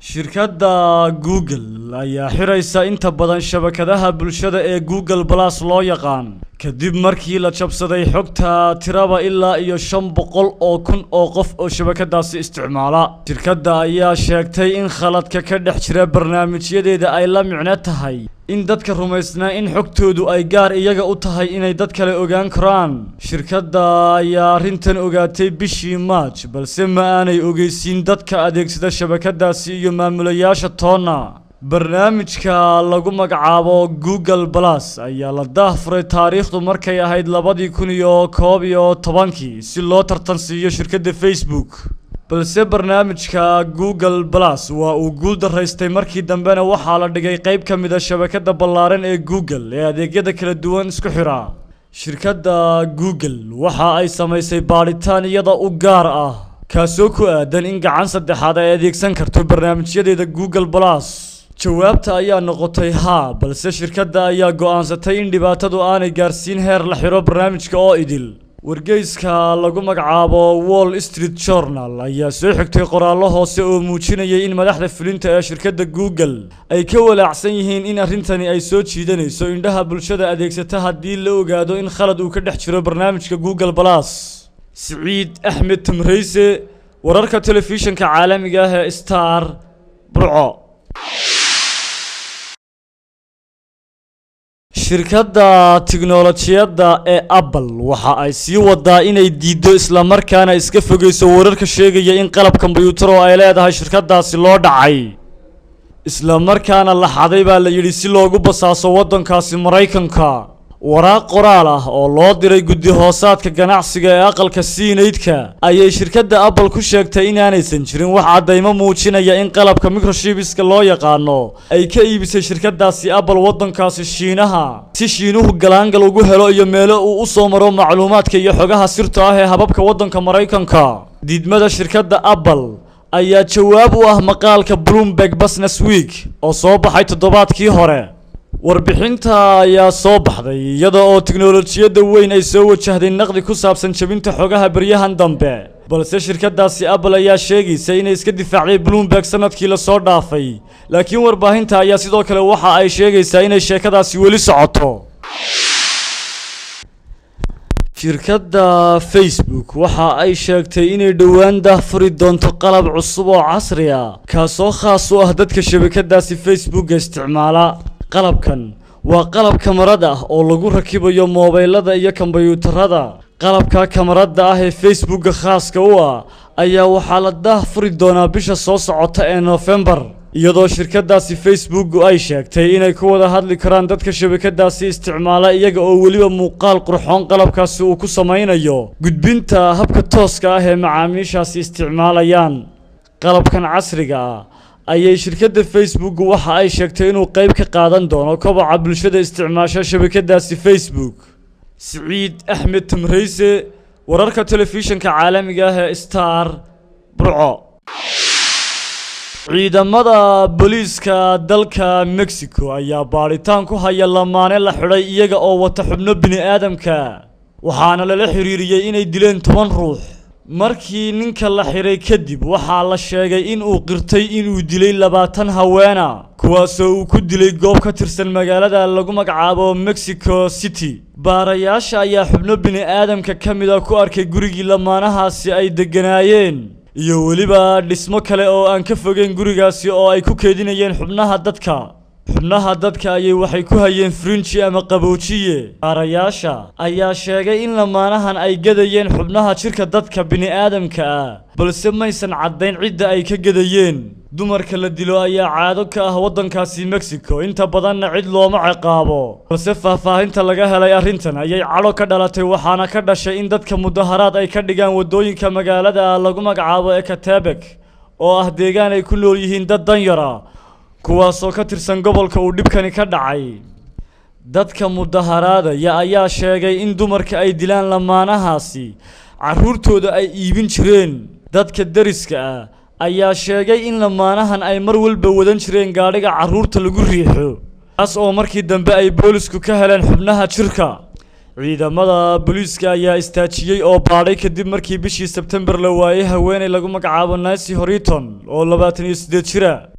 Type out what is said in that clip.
Shirkadda Google ayaa xiraysa inta badan shabakadaha bulshada ee Google Plus loo yaqaan, kadib markii la jabsaday xogta tiraba ilaa iyo 500,000 oo qof oo shabakadaasi isticmaala. Shirkadda ayaa sheegtay in khaladka ka dhex jira barnaamijyadeeda ay la micno tahay in dadka rumaysnaa in xogtoodu ay gaar iyaga u tahay inay dad kale ogaan karaan. Shirkadda ayaa arrintan ogaatay bishii March, balse ma aanay ogeysiin dadka adeegsada shabakadaasi iyo maamulayaasha toonna. Barnaamijka lagu magacaabo Google Plus ayaa la daahfuray taariikhdu markay ahayd 2011-kii si loo tartan siiyo shirkadda Facebook. Balse barnaamijka Google Plus waa uu guul daraystay, markii dambena waxaa la dhigay qayb ka mid ah shabakadda ballaaran ee Google ee adeegyada kala duwan isku xira. Shirkadda Google waxa ay samaysay baadhitaan iyada u gaar ah, kaasoo ku aadan in gacan saddexaad ay adeegsan karto barnaamijyadeeda Google Plus. Jawaabta ayaa noqotay haa, balse shirkadda ayaa go'aansatay in dhibaatadu aanay gaarsiin heer la xiro barnaamijka oo idil. Wargeyska lagu magacaabo Wall Street Journal ayaa soo xigtay qoraallo hoose oo muujinayay in madaxda fulinta ee shirkadda Google ay ka walaacsan yihiin in arrintani ay soo jiidanayso indhaha bulshada adeegsata haddii la ogaado in khalad uu ka dhex jiro barnaamijka Google Plus. Siciid Axmed Tamreyse, wararka telefishinka caalamiga ah ee Star, Burco. Shirkadda tiknoolajiyadda ee Apple waxa ay sii wadaa inay diiddo islamarkaana iska fogeyso wararka sheegaya in qalab kombiyuutar oo ay leedahay shirkaddaasi loo dhacay, islamarkaana la xaday baa la yidhi si loogu basaaso waddankaasi Maraykanka. Waraaq qoraal ah oo loo diray guddi hoosaadka ganacsiga ee aqalka Siinaydka ayay shirkadda Apple ku sheegtay inaanaysan jirin wax caddaymo muujinaya in qalabka microchipska loo yaqaano ay ka iibisay shirkaddaasi Apple waddankaasi Shiinaha, si Shiinuhu galaangal ugu helo iyo meelo uu u soo maro macluumaadka iyo xogaha sirta ah ee hababka waddanka Maraykanka. Diidmada shirkadda Apple ayaa jawaab u ah maqaalka Bloomberg Business Week oo soo baxay toddobaadkii hore. Warbixinta ayaa soo baxday iyada oo tiknoolajiyadda weyn ay soo wajahday naqdi ku saabsan jebinta xogaha beryahan dambe, balse shirkaddaasi Apple ayaa sheegaysa inay iska difaacday Bloomberg sanadkii lasoo dhaafay, laakiin warbaahinta ayaa sidoo kale waxa ay sheegaysaa inay sheekadaasi weli socoto. Shirkadda Facebook waxa ay sheegtay inay dhowaan daahfuri doonto qalab cusub oo casri ah, kaasoo khaas u ah dadka shabakadaasi Facebooka isticmaala. Qalabkan waa qalab kamarad ah oo lagu rakibayo moobilada iyo kombiyuutarada. Qalabka kamarada ah ee Facebooka khaaska u ah ayaa waxaa la daahfuri doonaa bisha soo socota ee Noofembar, iyadoo shirkaddaasi Facebook ay sheegtay inay ku wada hadli karaan dadka shabakadaasi isticmaala, iyaga oo weliba muuqaal qurxoon qalabkaasi uu ku samaynayo gudbinta habka tooska ah ee macaamiishaasi isticmaalayaan. Qalabkan casriga ah ayay shirkadda Facebook waxa ay sheegtay inuu qayb ka qaadan doono koboca bulshada isticmaasha shabakadaasi Facebook. Siciid Axmed Tamreyse, wararka telefishinka caalamiga ah ee Star, Burco. Ciidamada booliiska dalka Mexico ayaa baadhitaan ku haya lamaane la xidhay iyaga oo wata xubno bini'aadamka, waxaana lala xiriiriyey inay dileen 10 ruux. Markii ninka la xidhay kadib waxaa la sheegay in uu qirtay inuu dilay 20 haweena, kuwaasoo uu ku dilay goob ka tirsan magaalada lagu magacaabo Mexico City. Baarayaasha ayaa xubno bini'aadamka ka mid ah ku arkay gurigii lamaanahaasi ay degganaayeen iyo weliba dhismo kale oo aan ka fogeyn gurigaasi oo ay ku keydinayeen xubnaha dadka. Xubnaha dadka ayay waxay ku hayeen frinji ama qaboojiye. Baarayaasha ayaa sheegay in lamaanahan ay gadayeen xubnaha jirka dadka bini'aadamka ah, balse maysan caddayn cidda ay ka gadayeen. Dumarka la dilo ayaa caado ka ah waddankaasi Mexico, inta badanna cid looma ciqaabo, balse faahfaahinta laga helay arrintan ayay cadho ka dhalatay, waxaana ka dhashay in dadka mudaharaad ay ka dhigaan waddooyinka magaalada lagu magacaabo Ecatepec oo ah deegaan ay ku nool yihiin dad danyara, kuwaasoo ka tirsan gobolka uu dhibkani ka dhacay. Dadka mudaharaadaya ayaa sheegay in dumarka ay dilaan lamaanahaasi carruurtooda ay iibin jireen. Dadka deriska ah ayaa sheegay in lamaanahan ay mar walba wadan jireen gaadhiga carruurta lagu riixo, taas oo markii dambe ay boolisku ka heleen xubnaha jirka. Ciidamada booliiska ayaa istaajiyey oo baadhay kadib markii bishii Sebtembar la waayay haweeney lagu magacaabo Nancy Horiton oo 28 jira.